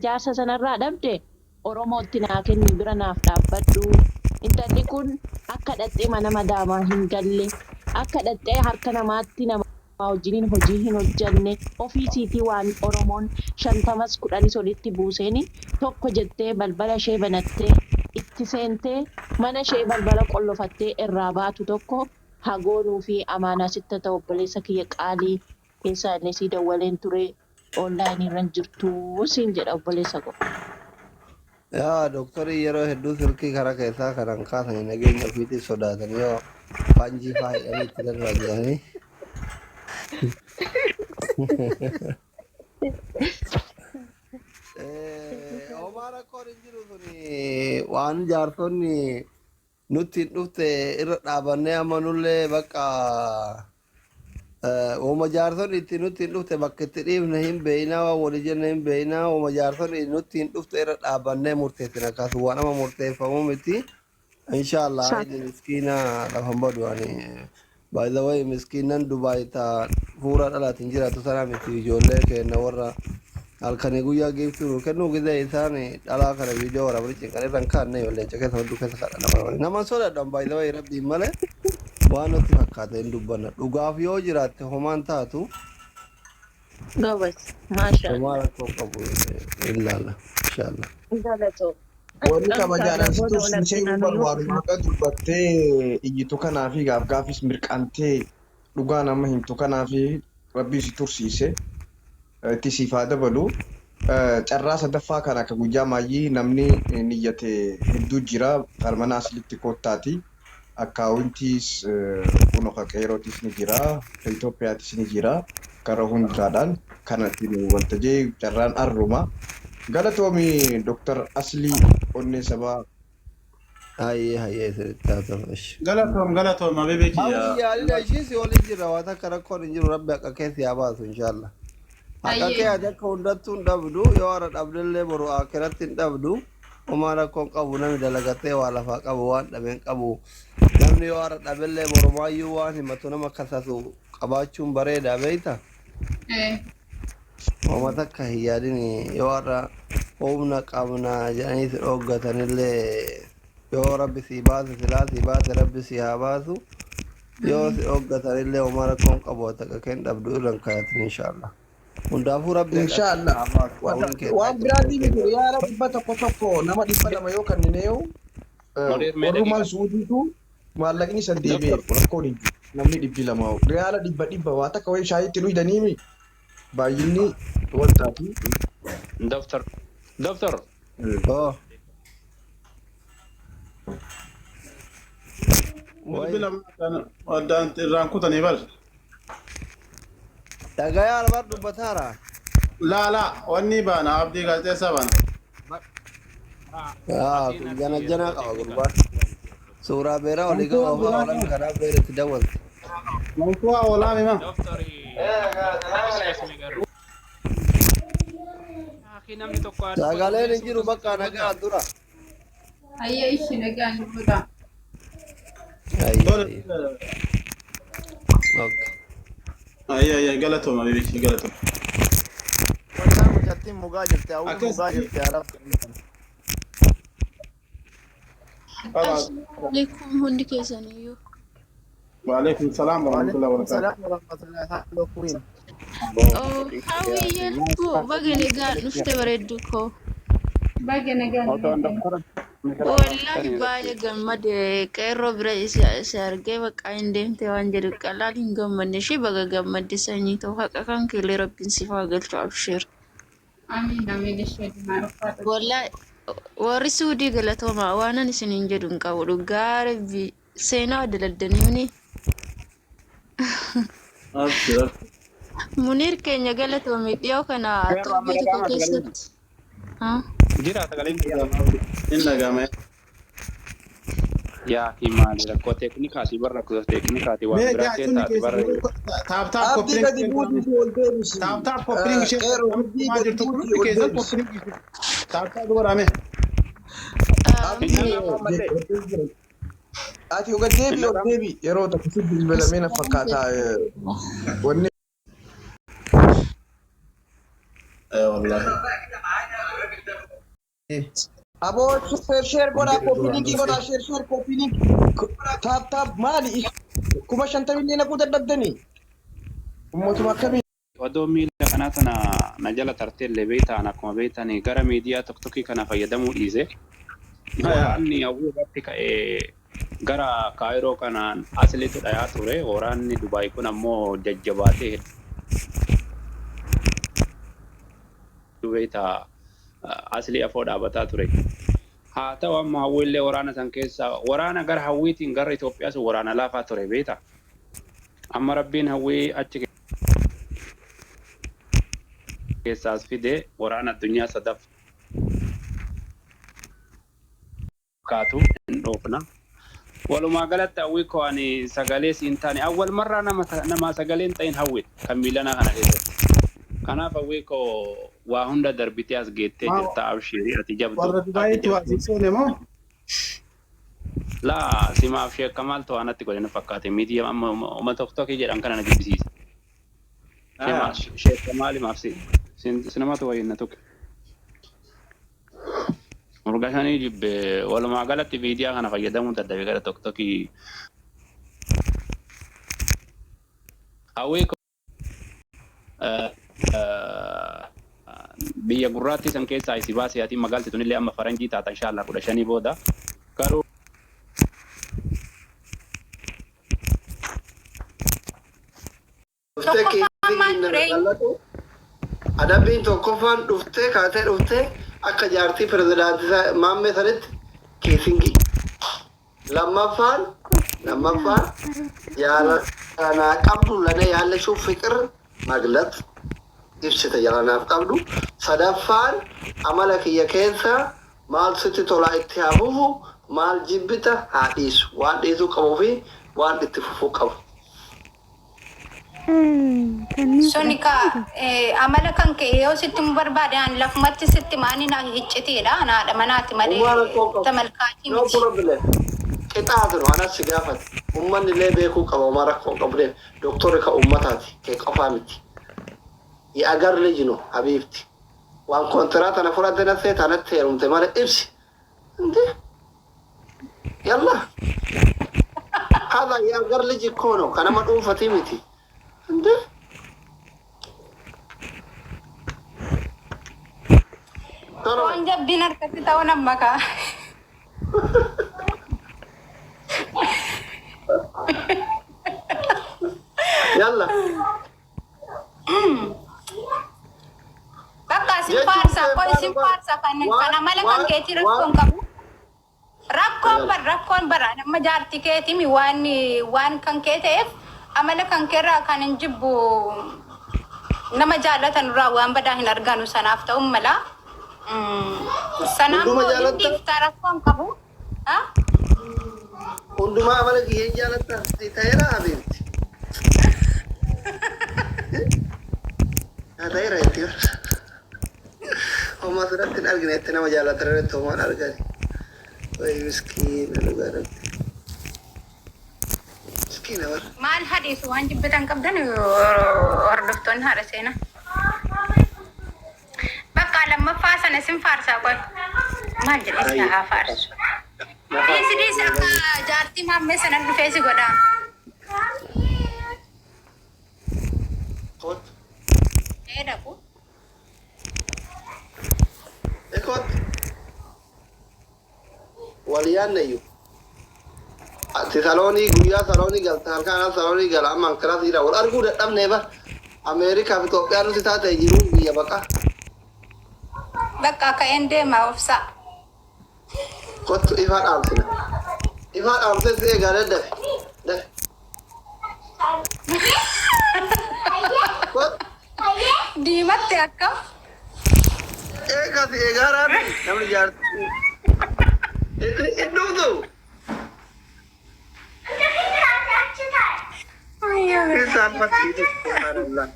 Jaarsa sanarraa dhabde Oromootti naa kenni bira naaf dhaabbadhu. Intalli kun akka dhaqxee mana madaamaa hin galle, akka dhaqxee harka namaatti namaa wajjiniin hojii hin hojjanne, ofii isiitii waan Oromoon shantamas kudhanis olitti buuseen tokko jettee balbala ishee banattee itti seentee mana ishee balbala qollofattee irraa baatu tokko haa goonuufii amaanaa sitti haa ta'u obboleessa kiyya qaalii keessaa illee sii dawwaleen ture Online irra hin jirtu siin jedha obboleessa koo. Yaa doktorii yeroo hedduu silkii karaa keessaa kanan kaasanii nageenya ofiitiif sodaatanii yoo faanjii faa hidhanii itti darbaa jedhanii. Homaa rakkoon hin jiru suni waan jaarsonni nutti hin dhufte irra dhaabannee amma nullee bakka woma jaarsonni itti nutti hin dhufte bakka itti dhiifne hin beeynaa waan walii jenne hin beeynaa woma jaarsonni nutti hin dhufte irra dhaabannee murteessina kasu waan ama murteeffamu miti inshallah. Inni miskiina lafa hin badu. Ani by the way miskiinnan Dubaay ta fuura dhalaatiin jiraatu sana miti. Ijoollee keenya warra halkanii guyyaa giiftuu nu kennuu gizee isaan dhalaa kana viidiyoo waraabanii cinqan irra hin kaanne yoo leenca keessa hedduu keessa kadha nama nama sodaadhan. By the way rabbiin malee waan nutti fakkaate hin dubbanna. Dhugaaf yoo jiraatte homaan taatu. Gobas. Maasha homaa Allah. Rakkoo qabu hin laalla inshallah. Galatoo. Wanni Inshallah kabajaadhaan si booda wal tursiisee argina bar nuyyuu waanuma dhufna. haqa dubbattee iyyitu kanaa fi gaaf gaafis mirqaantee dhugaa nama himtu kanaa fi rabbii si tursiise itti siif haa dabalu. Carraa sadaffaa kana akka guyyaa maayyii namni niyyate hedduu jira. Mana aslitti koottaati. Akkaawuntiis kuno ka qeerootis ni jira, ka Itoophiyaatis ni jira. Kara hundaadhaan kanatti nu waltajee carraan arruma. Galatoomi Dr. Aslii Onnee Sabaa. Hayyee hayyee isinitti haa ta'u ishi. Galatoom galatoom habibi kiyya. Hawwi yaalina ishii si waliin jirra waan takka rakkoon hin jiru. Rabbi haqa kee si haa baasu inshallah. Haqa kee Hayyee. ati akka hundattuu hin dhabdu. Yoo har'a dhabdellee boru aakiratti hin dhabdu. Homaa rakkoon qabu. Namni dalagatee waa lafaa qabu waan dhabe hin qabu. Namni yoo har'a dhabellee borumaayyuu waan himatu nama kasasu qabaachuun bareeda beeyta. Ee. Homa takka hin yaadini. Yoo har'a humna qabna jedhanii si dhooggatanillee yoo rabbi sii baase silaa sii baase rabbi sii haa baasu. Yoo si dhooggatanillee homaa rakkoon qabu. Ati akka keen dhabdu irra hin kayatin inshallah. Hundaafuu rabbi haqa kee Inshaallah. haa baasu. Hawwiin kee Waan biraatii miti riyaala 100 tokko nama 200 yoo kennineeyu Muriir mee warrumaan daqiiqaa. Suudiitu maallaqni san deebi'eef Doktor. Rakkoon hin jiru. Namni 200 riyaala 100 waa takka wayii shaayiitti dhuydaniimi baay'inni waltaati. Doktor. Doktor. Oh. Wayi. Bilbila addaan irraan kutanii bar. Dhagayaa albar dubbataara. Laa laa wanni baana abdii gaazexeessaa baana. Yaa kun jana jana qaba gurbaan. Suuraa beeraa olii gad oofaa oolan karaa beera itti dawwalte. Mankuwaa oolaa mima. Doktori asmi garuu. Akhi namni tokko haa dubbatu Sagaleen mee hin jiru suuta bakka suuta nagaa dubbadhaa. dura. Hayyee ishi nagaan dubbata. Ayyi Tole. ayyi. Okay. Ayya ayya galatooma bibichi galatooma. Wallah mucattiin mugaa jirti hawwiin mugaa Akkasitti jirti arab. qaba. Assalaamu alaikum hundi keessaniyyuu. Waalaikum salaam warahmatullahi Waalaikum wabarakatuh. salaam warahmatullahi. Hello queen. Oh, hawwiyyee lubbuu baga nagaan dhufte bareeddu koo. Baga nagaan dhufte. Wallaahi baay'ee gammade qeerroo bira isa argee bakka hin deemte waan jedhu qalaan hin gammadne ishee baga gammadde sanyii ta'u haqa kan keellee rabbiin siif haa galchu abshir. Amiin amiin ishee dimaa ulfaadhu. Wallaahi warri suudii galatoomaa waanan isiniin jedhu hin qabu dhugaa rabbi seenaa daladdanii Abshir abshir. Muniir keenya galatoomi dhiyoo kana Qeerroo amma torbee tokko dhaga'ama sagaleen. keessatti. Ah. Jira sagaleen kiyya. Hin dhaga'ame. Yaa fi maali rakkoo teeknikaati bar rakkoo teeknikaati waan Mee biraa jaachonni keessaati bar. keessan taap taap Abdii koppiliin gadi buutii ol deebisi. taap taap koppiliin ishee Qeerroo abdii maa gadi jirtu kun buutii hundi ol keessan deebisi. koppiliin taap taap godhame. Abdii Hin Muniir dhaga'amu ammallee. Ati gad Hin deebi ol dhaga'amu. deebi yeroo tokko si bilbilamee na fakkaata wanni. Wallahi. Aboo share share godhaa, copy link godhaa, share share, copy link, tap tap. Maali, 50,000 illee naquu dadhabdanii? Ummatuma akkamii? Odoo miila kanaa tana na jala tarteellee beektaan, akkuma beektan gara miidiyaa tokkokkii kana fayyadamuu dhiise. Waraanni hawwii irratti ka'ee gara Kaayiroo kanaan asliitu dhayaa ture. Waraanni Dubaay kun ammoo jajjabaatee hedduu beektaa aslii afoo dhaabataa ture. Haa ta'u, amma hawwiillee waraana san keessa waraana gara hawwiitiin gara Itoophiyaa sun waraana laafaa ture beektaa. Amma Rabbiin hawwii achi keessaas fide, waraana addunyaa sadaffaatu hin dhoofna. Walumaa galatti hawwii koo, ani sagalee siin taane, awwal marraa nama sagalee hin ta'in hawwidha kan miilanaa kana keessatti. Kanaaf hawwii koo, waa hunda darbitee as geettee jirta, abshiirii, ati jabdu. Warra Ati Dubaayitti waa jabdu. sii seene moo? Laa, simaaf sheekka maaltu waan natti godhe na fakkaate, miidiyaa amma uma tokkokkii jedhan kana na jibbisiisa. Sheekka maalimaaf si sinamatu wayiin na tuqe. Urga shanii jibbe. Walumaa galatti miidiyaa kana fayyadamuu dadhabe gara tokkokkii. Hawwii biyya gurraattii san keessaa isi baasee, ati magaalti tunillee amma faranjii taata inshallah 15 booda garuu. Dhuftee Tokkoffaan maal kiisiin ture? kallatu adabbiin tokkoffaan dhuftee kaatee dhuftee akka jaartii pirezidaantii maammee sanitti kissing. Lammaffaan jaalanaa qabdu ለኔ ያለሽው ፍቅር መግለጽ ibsite jaalanaaf qabdu. Sadaffaan amala kiyya keessa maal sitti tola itti haa fufu, maal jibbita haa dhiisu, waan dhiisuu qabuu fi waan itti fufuu qabu. Suni ka amala kan ka'e yoo sitti mu barbaade, ani lafumatti sitti maani na hiccitiidha. Naadha manaati malee Uumaa rakkoo qabu. tamalkaatii No miti. problem. Qixaatu nu anas si gaafate. Uummanni illee beekuu qaba, uumaa rakkoo hin qabu deem. Doktorri ka uummataati kee qofaa miti. የአገር ልጅ ነው حبيبتي. Waan kontiraata na fudhatte na seeta natti heerumte malee ibsi. እንዴ yalla. هذا የአገር ልጅ እኮ ነው, kanama dhuunfatii miti. እንዴ. Tolo. Foon jabbiin harkatti ta'uun amma kaa. Yalla. Bakka isin Jechuun faarsa, kee koo isin faarsa kan amala kan keetii rakkoon qabu. Rakkoon bar nama jaartii keetimi waan kan kee ta'eef, amala kan keerraa kan hin jibbu, nama jaallatan irraa waan badaa hin arganu, sanaaf ta'uun mala. Sanaaf Hunduma moo hin jaalatta? dhiiftaa, rakkoon qabu. Ha? Hundumaa amala kiyyeen jaalatta si ta'eera حبيبتي. Haa ta'eera jetti. Homaa asirratti hin argine itti nama jaallatan irratti homaan argani. Way miskiina, dhugaa rabbi. Miskiina bara. Maal hadhiisu, waan jibbitan qabdan hordoftoonni haadha seenaa. Bakka lammaffaa sana isin faarsaa qoy. Maal jedhee si haa faarsu? Dhiisi dhiisi, akka jaartii maammee sana dhufee si godhaa. Kootu. Ee, dhaqu. Kootu. Wal yaannayyuu. Ati saloonii guyyaa saloonii galta, halkan anaa saloonii gala, amma ankaraas jira, wal arguu dadhabnee bar. Ameerikaa fi Itoophiyaa nuti taate jiruun biyya baqaa. Bakka ka'een deemaa, obsaa. Kottu, ifaa dhaamsina. Ifaa dhaamsee si eegaa, daddafe. Dafe. Kottu. Diimatte akkam? Eegaa si eegaa raabbi namni jaartii. Hin dhuftu. Hin saalfattii. Subhanallah.